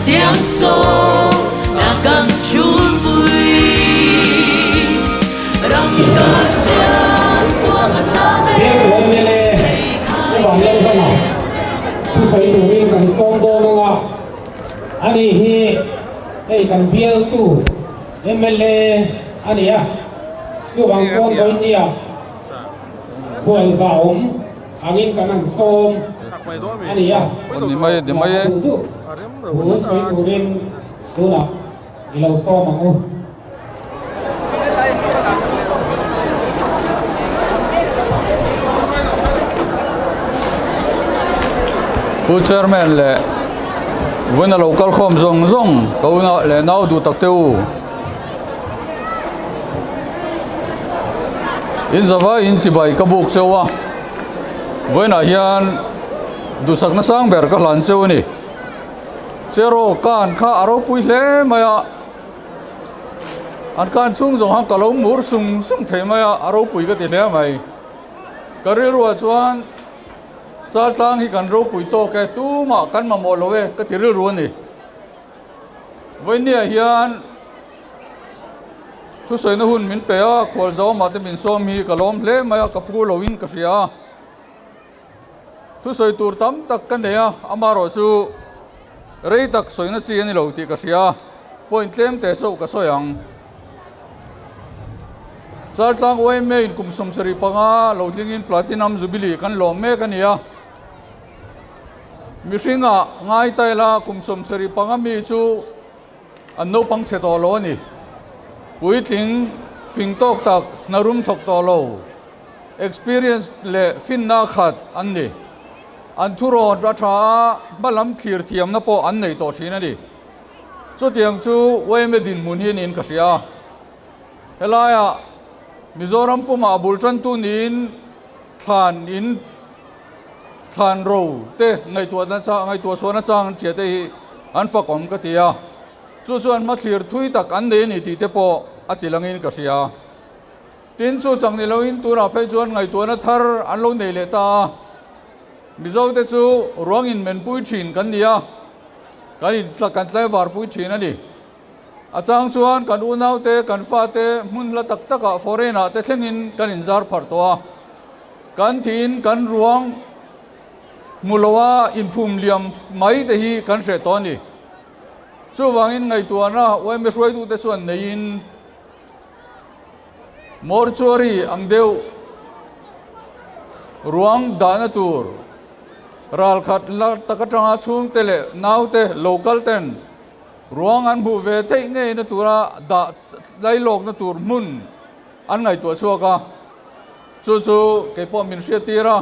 Bialtu mla Pu Vanlalhlana thusawi turin kan sawm dawn ang a, ani hi hei kan bialtu mla a ni a, chuvang chuan vawinia khualza awm angin kan han sawm a ni a, duh duh thu sawi turin tunah I lo sawm ang u. Pu Chairman leh vawiin a lo kal khawm zawng zawng ka una leh nau duh tak te u. In zava in chibai ka buk cheu a, vawiinah hian duhsakna sang ber ka hlan cheu a ni. Cheraw kan kha a ropui hle mai a, an kan chhung zawng khan ka lo mur sung sung thei mai a, a ropui ka ti hle mai. Ka rilruah chuan Chaltlang hi kan ropui tawk e, tumah kan mamawh lo e ka ti rilru a ni. Vawinia hian thusawina hun min pe a, khualzawmah te min sawm hi ka lawm hle mai a, ka phu loin ka hria a. Thusawi tur tam tak ka nei a, amaherawh chu rei tak sawina chi a ni lo tih ka hria a, point tlem te chauh ka sawi ang. Chaltlang YMA in kum 75 lo tlingin Platinum Jubilee kan lawm mek a ni a, mihringa ngai ta ila kum 75 mi chu an naupang chhe tawh lo a ni. Puitling fing tawk tak hna rum thawk tawh lo. Experience leh finna khat an ni. An thurawn a tha a, hma lam thlir thiamna pawh an nei tawh thin a ni. Chutiang chu yma dinhmun hi niin ka hria a. Helaiah Mizoram pumah bul tantu niin thlan in thlan ro te ngaihtuahna chang ngaihtuah chhuahna chang an hria te hi an fakawm ka ti a. Chu chuan hma thlir thui tak an nei a ni tih te pawh a ti langin ka hria. Tin, chu chang ni loin tunah phei chuan ngaihtuahna thar an lo nei leh ta a. Mizote chu ruang inmenpui thin kan ni a, kan in kan tlaivarpui thin a ni. A chang chuan kan unaute, kan fate hmun hla tak takah foreign ah te thlengin kan inzar pharh tawh a. Kan thiin kan ruang hmu loa inphum liam mai te hi kan hreh tawh a ni. Chuvangin ngaihtuahna yma hruaitute chuan neiin, Mortuary ang deuh ruang dahna tur ralkhat la tak atanga chhungte leh naute local ten ruang an hmuh ve theih ngeina tura dah lailawkna tur hmun an ngaihtuah chhuak a, chu chu kei pawh min hriattir a.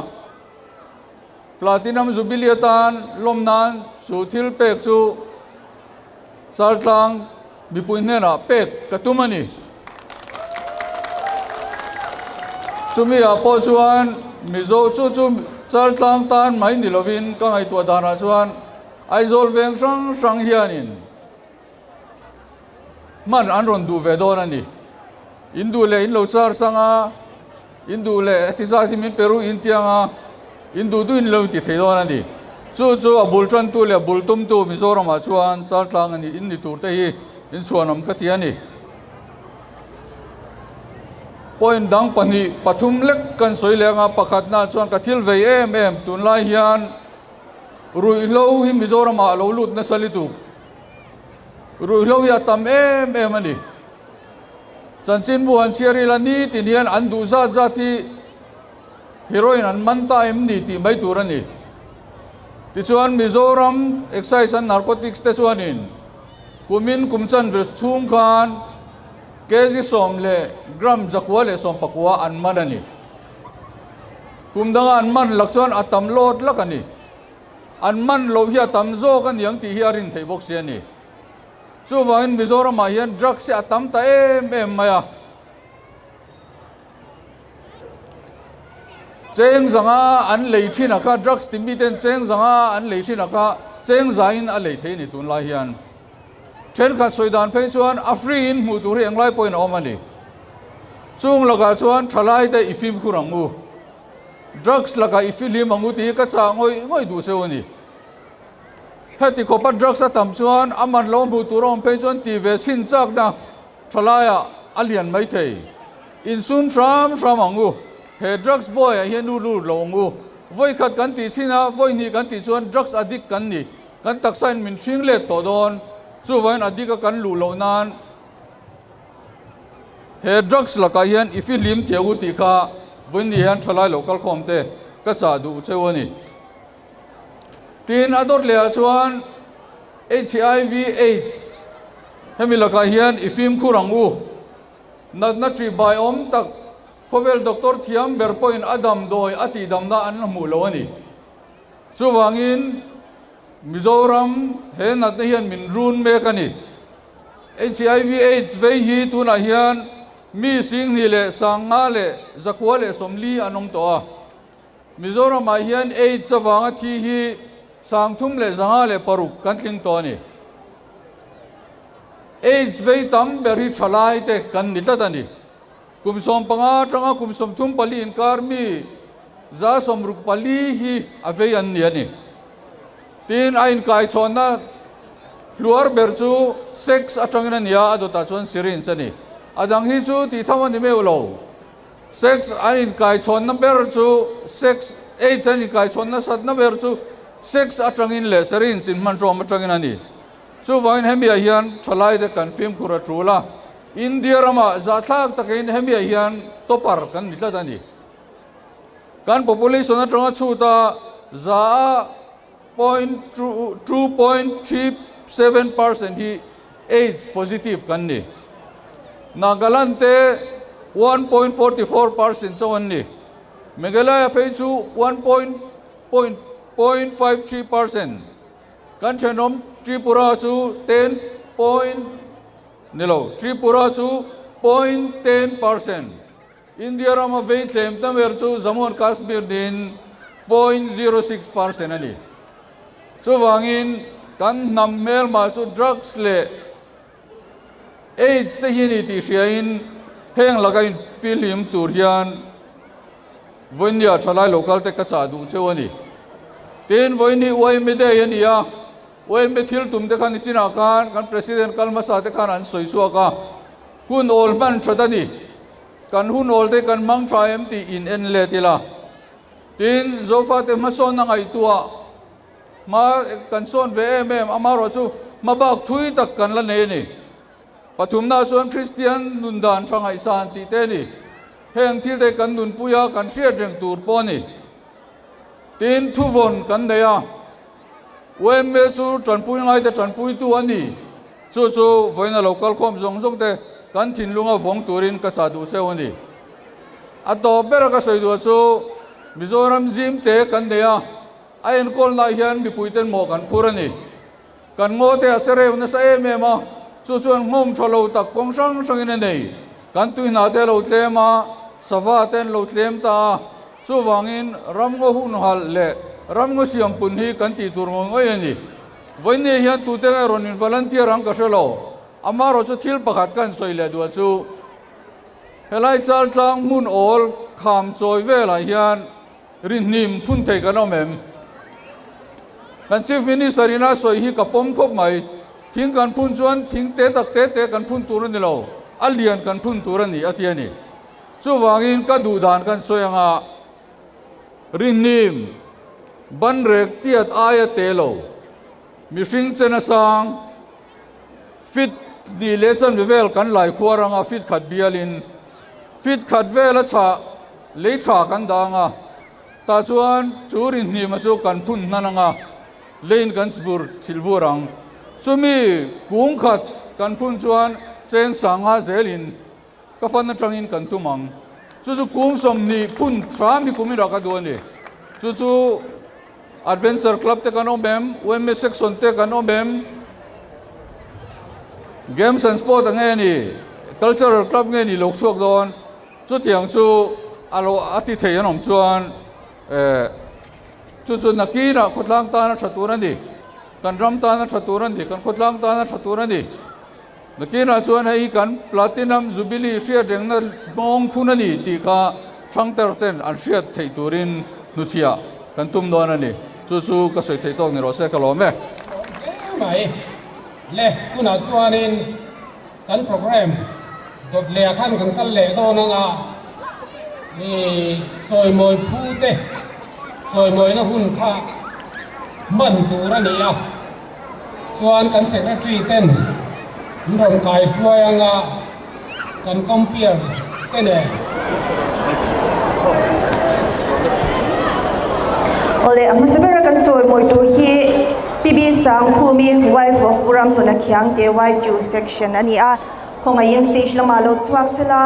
Platinum Jubilee atan lawm nan chu thil pek chu Chaltlang mipui hnenah pek ka tum a ni. Chumi ah pawh chuan Mizo chu chu Chaltlang tan mai ni lovin ka ngaihtuah danah chuan Aizawl veng hrang hrang hianin hman an rawn duh ve dawn a ni. In duh leh in lo char sang a, in duh leh heti zat hi min pe ru in tiang a, in duh duh in lo inti thei dawn a ni. Chu chu a bul tantu leh bul tumtu Mizoramah chuan Chaltlang a ni in ni tur te hi in chhuanawm ka ti a ni. Point dang pahnih pathum lek kan sawi leh anga pakhatna chuan ka thil vei em em tunlai hian ruihhlo hi Mizoramah a lo lut nasa lutuk. Ruihhlo hi a tam em em a ni. Chanchinbu han chhiar ila nitin hian an duh zat zat hi heroin an man ta em ni tih mai tur a ni. Tichuan Mizoram Excise and Narcotics te chuanin kumin kum chanve chhung khan kg sawm leh gram zakua leh sawm pakua an man a ni. Kum danga an man lak chuan a tam lawt lak a ni. An man loh hi a tam zawk a niang tih hi a rin theih bawk si a ni. Chuvangin Mizoramah hian drugs hi a tam ta em em mai a. Cheng zanga an lei thin a kha drugs ti miten cheng zanga an lei thin a kha cheng zain a lei thei a ni tunlai hian. Thenkhat sawi dan phei chuan a free in hmuh tur hi englai pawhin a awm a ni. Chung lakah chuan thalai te i fimkhur ang u. Drugs lakah i fihlim ang u tih hi ka chah ngawih ngawih duh seuh a ni. Heti khawpa drugs a tam chuan a man lo hmuh tur a awm phei chuan ti ve chhin chakna thalaiah a lian mai thei. Insum hram hram ang u. He drugs boy ah hian lut lut lo ang u. Vawi khat kan tih chhin a, vawi hnih kan tih chuan drugs addict kan ni. Kan taksa in min hring let tawh dawn. Chuvangin addict a kan luh loh nan he drugs lakah hian i fihlim thiang u tih kha vawi ni hian thalai lo kalkhawm te ka chah duh cheu a ni. Tin, a dawt lehah chuan HIV AIDS hemi lakah hian i fimkhur ang u. Natna ṭihbai awm tak khawvel doctor thiam ber pawhin a damdawi a tihdamna an la hmuh lo a ni. Chuvangin Mizoram he natna hian min run mek a ni. HIV AIDS vei hi tunah hian mi 2000 leh 5140 an awm tawh a. Mizoramah hian AIDS avanga thi hi 3,506 kan tling tawh a ni. AIDS vei tam ber hi thalai te kan ni tlat a ni. Kum 15 atanga kum 34 inkar mi 64 hi a vei an ni a ni. Tin, a inkaichhawnna hluar ber chu sex atangin a ni a, a dawtah chuan syringe a ni. A dang hi chu tih tham a ni meuh lo. Sex an inkaichhawnna ber chu sex, AIDS an inkaichhawn nasatna ber chu sex atangin leh syringe inhmanṭawm atangin a ni. Chuvangin hemiah hian thalaite kan fimkhur a tul a, India ramah zahthlak takin hemiah hian topper kan ni tlat a ni. Kan population atanga chhuta za point 2.37% hi AIDS positive kan ni. Nagaland te 1.44% chauh an ni. Meghalaya phei chu 1.53%. Kan thenawm Tripura chu 10 point ni lo, Tripura chu 0.10%. India rama vei tlem ta ber chu Jammu and Kashmir niin 0.06% a ni. Chuvangin kan hnam hmelmah chu drugs leh AIDS te hi a ni tih hriain heng laka infihlim tur hian vawinia thalai local te ka chah duh cheu a ni. Tin, vawiin hi YMA Day a ni a, YMA thil tum te khan nichinah khan kan President kal hmasa te khan an sawi chhuak a, Hun awl hman that a ni. Kan hun awl te kan hmang tha em tih in en let ila. Tin, Zofate hmasawn a ngaihtuah hma kan sawn ve em em, amaherawh chu hma bak thui tak kan la nei a ni. Pathumna chuan Kristian nun dan tha ngaihsan tih te a ni. Heng thil te kan nunpui a, kan hriat reng tur pawh a ni. Tin, thuvawn kan nei a, UMA chu tanpui ngaite tanpuitu a ni. Chu chu vawiin a lo kal khawm zawng zawng te kan thinlunga vawng turin ka chah duh cheu a ni. A tawp bera ka sawi duh chu Mizoram zim te kan nei a, a enkawlnaah hian mipuiten mawh kan phur a ni. Kan ngaw te a che reu nasa em em a, chu chuan nghawng tha lo tak kawng hrang hrangin a nei. Kan tuihna te a lo tlem a, sava te an lo tlem ta a, chuvangin ramngaw hun halh leh ramngaw siam pun hi kan tih tur ngawih ngawih a ni. Vawiinni hian tute nge rawn in volunteer ang ka hre lo, amaherawh chu thil pakhat ka han sawi leh duh chu, helai Chaltlang hmun awl kham chawi velah hian rinhnim phun thei kan awm em? Kan Chief Minister in a sawi hi ka pawm khawp mai, thing kan phun chuan thing te tak te te kan phun tur a ni lo, a lian kan phun tur a ni a ti a ni. Chuvangin ka duh dan kan sawi anga rinhnim banrek tiat aia te lo, mihring chena sang fit hnih leh chanve vel kan lai khuar anga fit khat bialin fit khat vela chhah lei tha kan dah anga tah chuan chu rinhnima chu kan phun hnan anga leiin kan vur chhilh vur ang. Chumi kung khat kan phun chuan cheng sanga zelin Ka fan atangin kan tum ang. Chu chu kung 20 phun hram hi kumin ah ka duh a ni. Chu chu Adventure Club te kan awm em, UMA section te kan awm em, Games and Sport a nge ni, Cultural Club nge ni lo chhuak dawn. Chutiang chu a lo a ti thei an awm chuan eh chu chu nakinah khawtlang tana tha tur a ni, kan ram tana tha tur a ni, kan khawtlang tana tha tur a ni. Nakinah chuan hei hi kan Platinum Jubilee hriat rengna hmawng phun a ni tih kha Thangter ten an hriat theih turin hnuchhiah kan tum dawn a ni. Chu chu ka sawi theih tawk ni rawh se ka lawm e. mai. Le, tunah chuanin kan programme dawt leh ah khan kan kal leh dawn ang a, i chawimawi phu te chawimawina hun kha hman tur a ni a, chuan kan secretary ten an rawn kai hruai ang a, kan compere te nen. Awle, a hmasa bera kan chawimawi tur hi PB Sangkhumi, wife of Pu Ramhluna Khiangte, Y2 section a ni a. Khawngaihin stage lamah lo chhuak sela,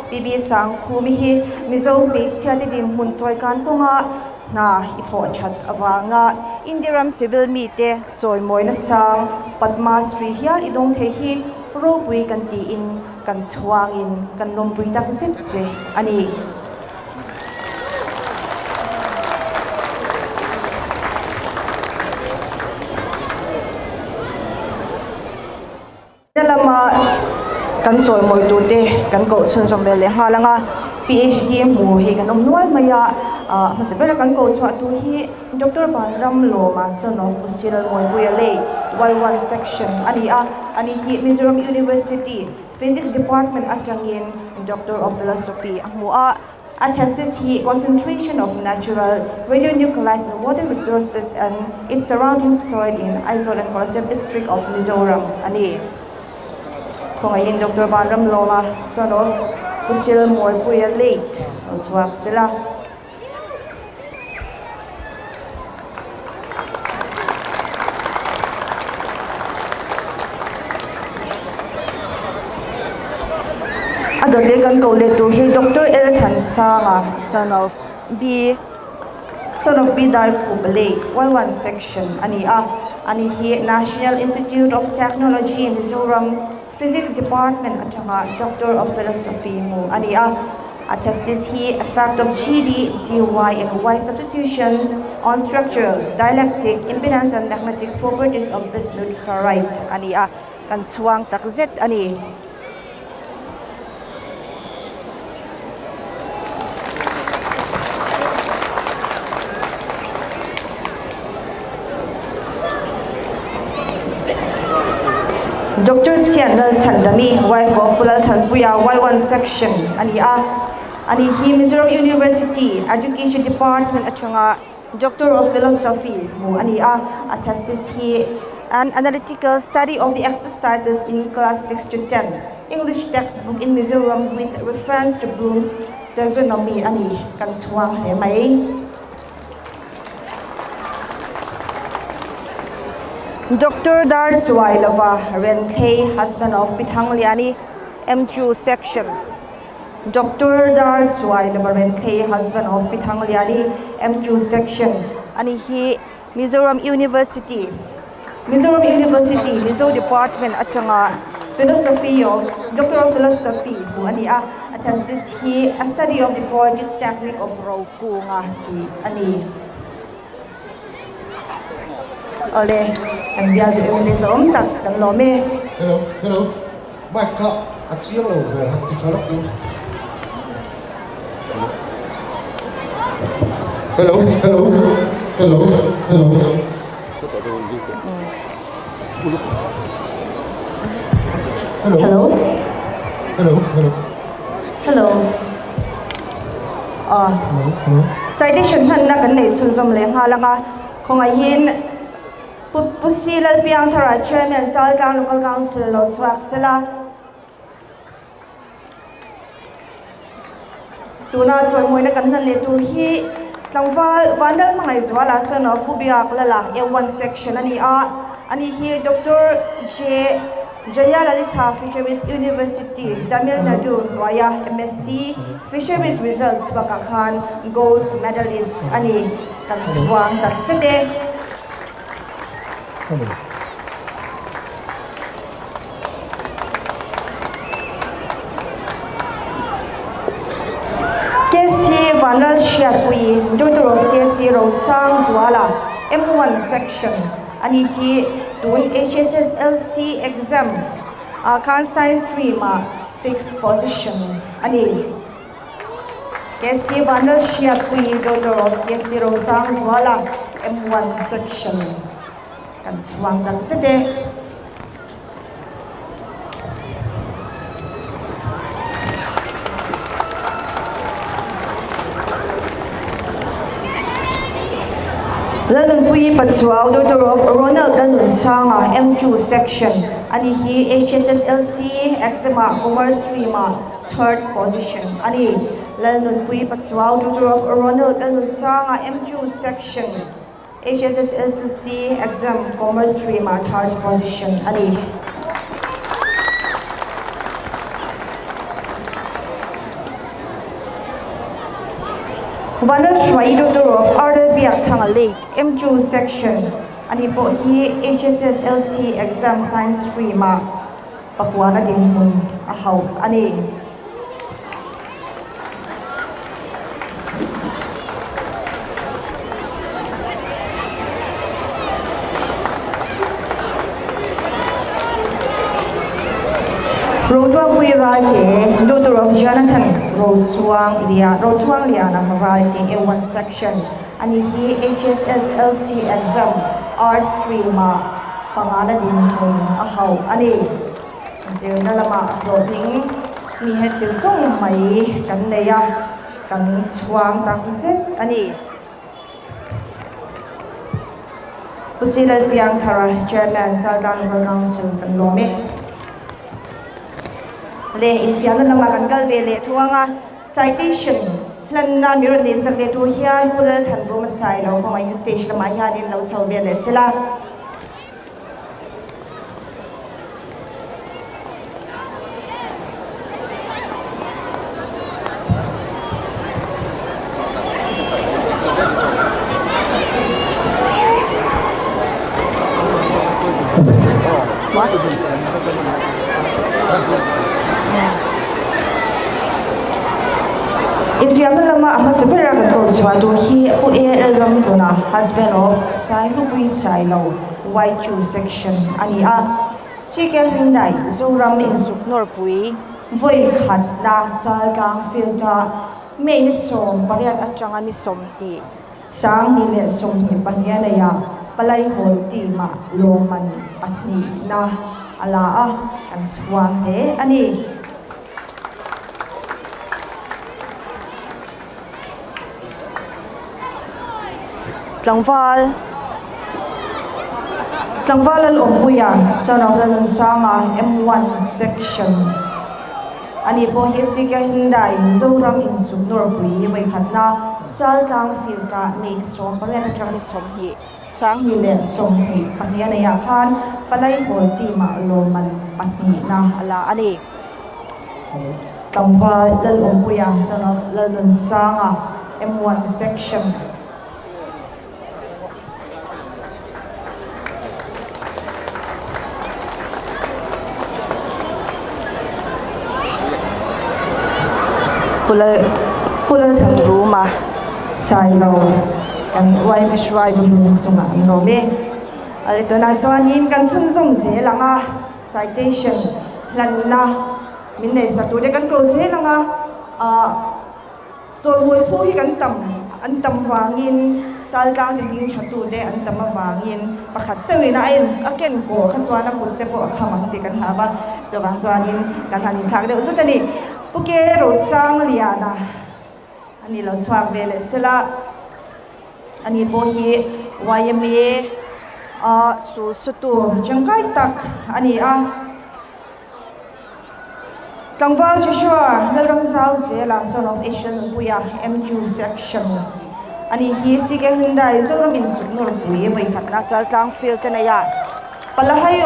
PB Sangkhumi hi Mizo hmeichhia te dinhmun chawikan kawnga hna i thawh that avanga Indiram civil mite chawimawina sang Padma Shri hial i dawng thei hi ropui kan tiin kan chhuangin kan lawmpui tak zet che a ni. Na lama kan chawimawi tur te kan koh chhunzawm vel leh nghal ang a, PhD hmu hi kan awm nual mai a, ah hmasa bera kan koh chhuah tur hi Doctor Vanramlawma son of Pusil Mawipuia lei Y1 section a ni a, ani hi Mizoram University Physics Department atangin Doctor of Philosophy a hmu a, a thesis hi Concentration of Natural Radionuclides in Water Resources and Its Surrounding Soil in Aizawl and Kolasib District of Mizoram a ni. Khawngaihin Doctor Vanramlawma son of Pusil Mawipuia late rawn chhuak sela. A dawt leh kan koh leh tur hi Doctor L Thansanga son of B son of B Darkhup lake Y1 section a ni a ani hi National Institute of Technology Mizoram Physics Department atanga Doctor of Philosophy hmu a ni a, a thesis hi Effect of GD, DY and Y Substitutions on Structural, Dielectric, Impedance and Magnetic Properties of Bismuth Ferrite a ni a, kan chhuang tak zet a ni. Doctor Sianlal Chhandami, wife of Pu Lalthanpuia, Y1 section a ni a. Ani hi Mizoram University Education Department atanga Doctor of Philosophy hmu a ni a. A thesis hi An Analytical Study of the Exercises in Class 6 to 10 English Textbook in Mizoram with Reference to Bloom's Taxonomy a ni. Kan chhuang hle mai. Doctor Dar Chuailova, Renthei, husband of Pithangliani, M2 section. Doctor Dar Chuailova Renthei, husband of Pithangliani, M2 section. Ani hi Mizoram University, Mizoram University Mizo Department atanga Philosophy of Doctor of Philosophy hmu a ni a, a thesis hi A Study of the Poetic Technique of Rokunga tih a ni. Awle, kan bial duh em le zawm tak kan lawm e. Hello, hello, mic kha a chiang lo ve han ti tha lawk deuh. Hello, hello, hello, hello. Hello. Hello. Hello, hello. Hello. Ah. Hello, hello. Citation hmanna kan neih chhunzawm leh nghal ang a, khawngaihin Pu Pu Si Lalpiangthara Chairman Chaltlang Local Council lo chhuak sela. Tuna chawimawina kan hman leh tur hi tlangval Vanlal Hmangaihzuala son of Pu Biak Lala A1 section a ni a, ani hi Doctor J Jayalalitha Fisheries University, Tamil Nadu hnuaia MSc Fisheries result chhuakah khan Gold Medalist a ni. Kan chhuang tak zet e. KC Vanlalhriatpui, Daughter of KC Rosangzuala, M1 Section a ni hi tun HSSLC exam ah khan Science stream ah sixth position a ni. KC Vanlalhriatpui, Daughter of KC Rosangzuala, M1 Section. Kan chhuang tak zet e. Lalnunpuii Pachuau, Daughter of Ronald Lalnunsanga, M2 Section, ani hi HSSLC exam-ah Commerce stream-ah third position a ni. Lalnunpuii Pachuau, Daughter of Ronald Lalnunsanga, M2 Section. HSSLC exam Commerce stream ah third position a ni. Vanlalhruai Daughter of Ardal Biakthanga Late M2 section a ni pawh hi HSSLC exam Science stream ah pakuana dinhmun a hauh a ni. Rotuangpui Ralte, Daughter of Jonathan Rochuang Lian, Rochuang Liana Ralte, A1 Section, ani hi HSSLC exam Arts stream ah pangana dinhmun a hauh a ni. Zirna lamah hlawhtling mi heti zawng mai kan nei a, kan chhuang tak zet a ni. Pu Silal Piangthara, Chairman, Chaltlang Local Council kan lawm e. Le infiamna lamah kan kal ve leh thu ang a, citation hlanna mi rawn neihsak leh tur hian Pu Lalthanbuma Sailo kawngaihin stage lamah hianin lo chho ve leh sela. Infiamna lama a hmasa bera kan ko chhuah tur hi Pu AL Ramhluna, husband of Sailupui Sailo. Y2 section a ni a. CK Hyundai Zoram insuk nawrpui vawi khatna Chaltlang field-a May ni 18 atanga ni 20 2024 neia Palaihawl team-ah lawmman pahnihna a la a, an chhuang hle a ni. Tlangval Tlangval an awmpui a, son of Lalnunsanga M1 section ani pawh hi CK Hyundai Mizoram insuk nawrpui vawikhatna Chaltlang field ah May ni 18 atanga ni 20 2024 a neihah khan Palaihawl team ah lawmman pahnihna a la a ni. Tlangval Lalawmpuia, son of Lalnunsanga, M1 section. Pu Lalthanruma, Sailo, kan yma hruaitu chungah an lawm e. A le tunah chuanin kan chhunzawm zel ang a, citation hlanna min nei sak tur te kan ko zel ang a, ah chawlhmui phu hi kan tam an tam vangin chaltlang te hming tha tu te an tam avangin pakhat chauhin a en a ken kawh kha chuan a kut te pawh a kham ang tih kan hlau a, chuvang chuanin kan han inthlak deuh zut a ni. Pu Ke Rosangliana a ni lo chhuak ve leh sela. Ani pawh hi YMA a sul sutu tangkai tak a ni a. Tlangval Joshua Lalramzau Zela son of Asian Nunpuia MQ section a ni hi CK Hyundai Zoram insuk nawrpui vawikhatna Chaltlang field te nei a Palahai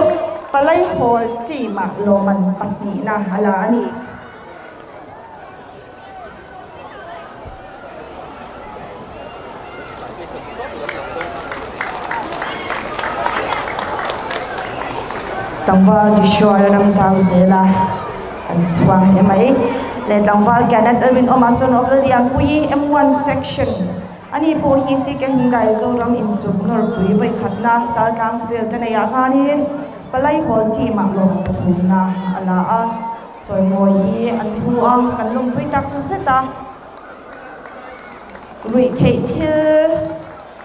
Palaihawl team ah lawmman pahnihna a la a ni. Tlangval Joshua ram zau zel a kan chhuang hle mai leh tlangval Kenneth Lalrinawma chuan awm Lallianpuii M1 section ani pawh hi CK Hyundai Zoram insuk nawrpui vawikhatna Chaltlang field a neihah khanin Palaihawl team ah lawm pathumna a la a. Chawimawi hi an thu a, kan lawmpui tak zet a. Ruih theih thil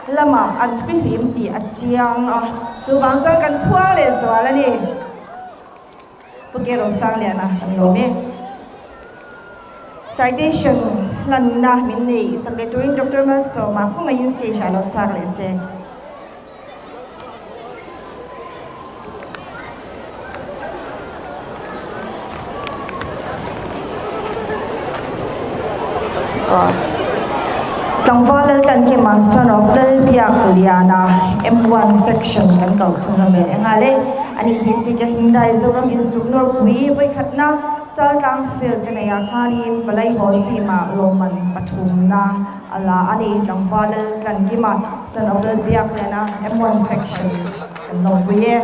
lamah an fihlim tih a chiang a, chuvang chuan kan chhuang leh zual a ni. Pu Ke Rosangliana kan lawm e. Citation hlanna min nei sak leh turin Doctor Malsawma khawngaihin stage ah lo chhuak leh se. Tlangval Laltlankima son of Lalbiakliana M1 section kan kau chhung a mel enghal e. Ani hi Sika Hyundai Zoram Insuk Nawrpui vawikhatna Chaltlang field te neihah khanin Palai Hall team ah lawmman pathumna a la a ni. Tlangval Laltlankima son of Lalbiakliana M1 section kan lawmpui e.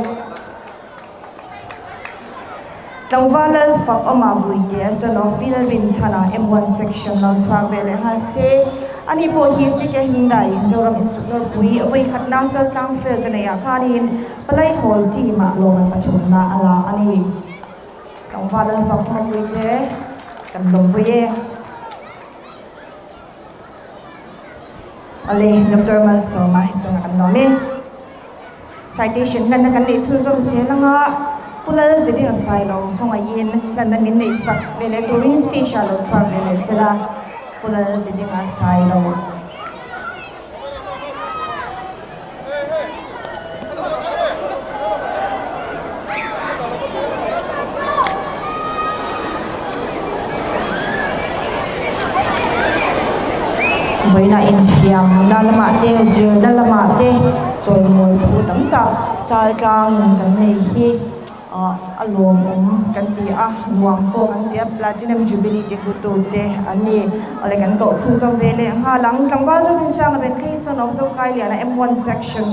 Tlangval lal fak awmah vui te a son of Bill Rinchhana M1 section lo chhuak ve leh nghal se. Ani pawh hi CK Hyundai Zoram Insuk Nawrpui vawikhatna Chaltlang field a neihah khanin Palai Hall team ah lawm an pathumna a la a ni. Tlangval lal fak awmah vui te kan lawmpui e. Awle Doctor Malsawma hi chungah kan lawm e. Citation hlanna kan neih chhunzawm zel anga Pu Lalzidinga Sailo khawngaihin hlanna min neih sak ve leh turin stage ah lo chhuak ve leh sela Pu Lalzidinga Sailo. Vawiinah infiamna lamah te zirna lamah te chawimawi thu tam tak chal tlangin kan nei hi ah a lawmawm kan ti a nuam pawh kan ti a platinum jubilee te hlutu te an ni awle kan koh chhunzawm ve leh nghal ang tlangval zawk in siang a ben phei sawn a awm zawk kai lian a m one section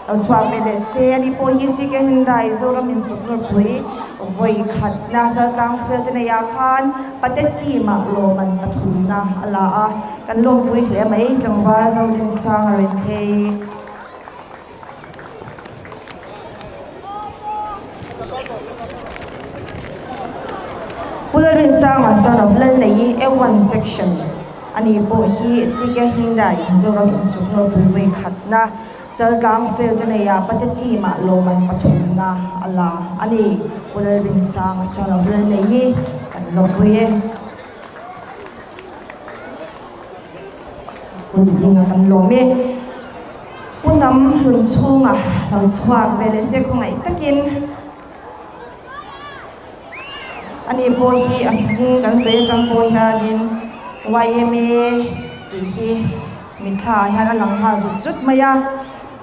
lo chhuak ve leh se ani pawh hi CK Hyundai Zoram insuk nawrpui vawi khatna Chaltlang field te neihah khan pate team ah lawmman pathumna a la a kan lawmpui hle mai tlangval Zodinsanga Rinphei. Pu Lalrinsanga son of Lalneii A1 section a ni pawh hi CK Hyundai Mizoram insuk nawrpui vawi khatna Chaltlang field a nei a Pate team ah lawmman pathumna a la a ni. Pu Lalrinsanga son of Lalneii kan lawmpui e. Pu Zidinga kan lawm e. Pu Nam hlun chhunga lo chhuak ve leh se khawngaih takin ani pawh hi a hming kan sawi atang pawh hianin yma tih hi mitthla ah hian a lang nghal zut zut mai a.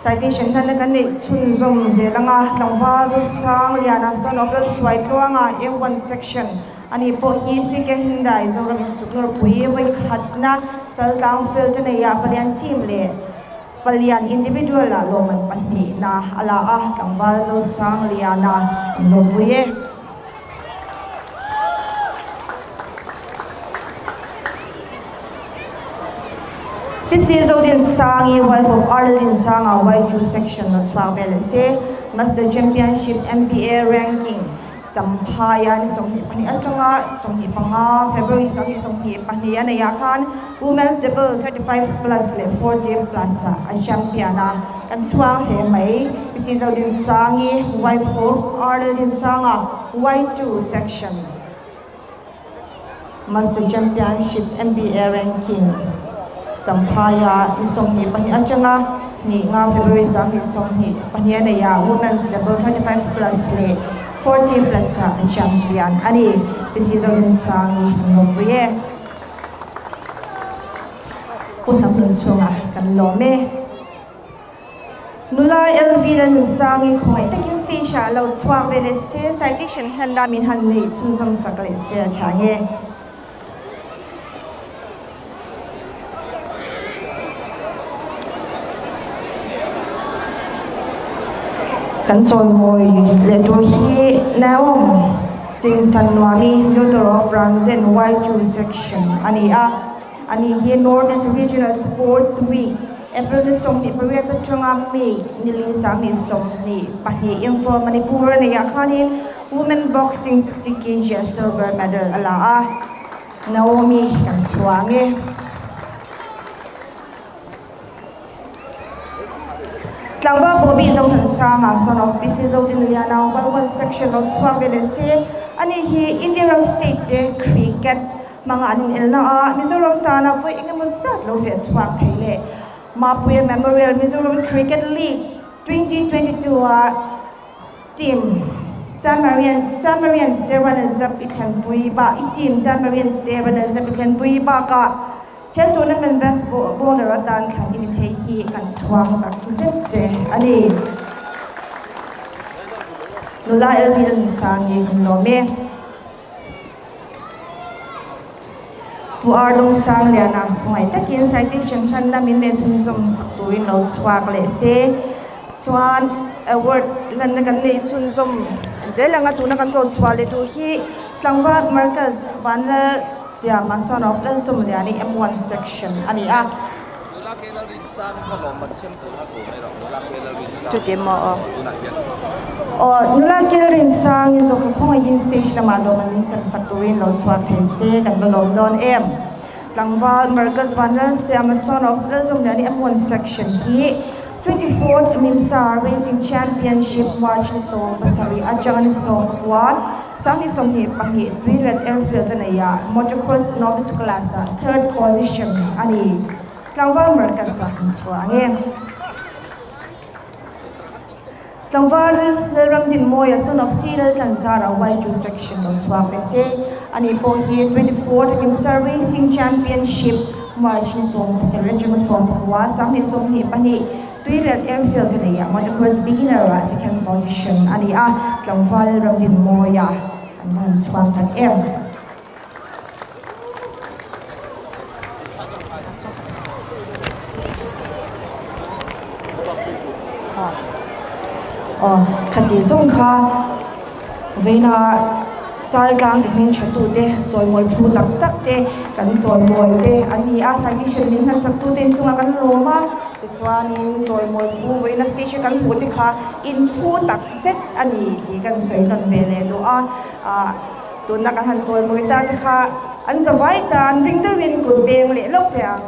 Citation hian kan neih chhunzawm zel anga tlangval Zosangliana son of Lalhruaitluanga A1 section Ani pawh hi CK Hyundai Zoram Insuk Nawrpui vawi khatna Chaltlang field a nei a, palian team leh palian individual ah lawmman pahnihna a la a, tlangval Zosangliana an lawmpui e. PC Zodinsangi wife of Arldinsanga Y2 section a chhuak vel a se, Master Championship MPA ranking Champhaia ni 22 atanga 25 February 2022 a neihah khan Women's Double 35 plus leh 40 plus ah a champion a, kan chhuang hle mai. PC Zodinsangi Y4 Arldinsanga Y2 section Master Championship MBA ranking Champhaia ni 22 atanga 2 February 2022 a neihah Women's Double 35 plus leh 40 plus ah a champion a ni. PC Zorinsangi kan lawmpui e. Pu Hnamhlun chhungah kan lawm e. Nula LV Lalnunsangi khawngaih takin stage ah lo chhuak ve leh se, citation hian ram in han neih chhunzawm sak leh se a tha nge. Kan chawimawi leh tur hi Naom Chingsannuami, daughter of Rangzen Y2 section a ni a. Ani hi North East Regional Sports Week, April ni 28 atanga May ni li 2022 Imphal, Manipur a neihah khanin Women Boxing 60 kg silver medal a la a, Naomi kan chhuang e. Tlangval Bobby Zothansanga, son of PC Zodinliana, Y1 section lo chhuak ve leh se. Ani hi India ram state te cricket hmanga an inelna a, Mizoram tana vawi engemaw zat lo feh chhuak thei leh Mapuia Memorial Mizoram Cricket League 2022 a team Chanmarian Chanmarians te runners up i thlenpui bak i team Chanmarians te runners up i thlenpui bakah he tournament best bowler atan thlan i ni thei hi kan chhuang tak zet che a ni. Nula LV Lalnunsangi kan lawm e. Pu Ar Lungsangliana khawngaih takin citation hlanna min leh chhunzawm sak turin lo chhuak leh se. Chuan award hlanna kan neih chhunzawm zel ang a, tuna kan ko chhuah leh tur hi Tlangval Marcus Vanlal Siama son of Lalzawmliani M1 section a ni a. Chuti maw aw. Aw nula kel rinsang i zawk khawngaihin stage lamah lawm an insem sak turin lo chhuak thei se kan va lawm dawn em. Tlangval Marcus Vanlalsiama son of Lalzawmliani M1 section hi 24th Mimsa Racing Championship March ni 17 atanga ni 19 Sangni 22 Tuilet Airfield a nei a, Motocross Novice Class ah third position a ni. Tlangval Marcus a han chhuah ang e. Tlangval Lalramdinmawia son of C Laltlanzara Y2 section lo chhuak ve se. Ani pawh hi 24th Himsa Racing Championship March ni 17 atanga 19 Sangni 22 Tuiriat Airfield a nei a, Motocross Beginner ah second position a ni a, Tlangval Ramdinmawia an va han chhuak tak em. Aw khati zawng kha veina chal tlang te hming tha tu te chawimawi phu tak tak te kan chawimawi te an ni a citation min hnasak tu te chungah kan lawm a tichuanin chawimawi phu vawiina stage a kan hmuh te kha inphu tak zet a ni tih kan sawi hlawm ve leh duh a ah. Tuna kan han chawi mawi ta te kha an zavai tan ring deuhin kut beng leh lawk teh ang.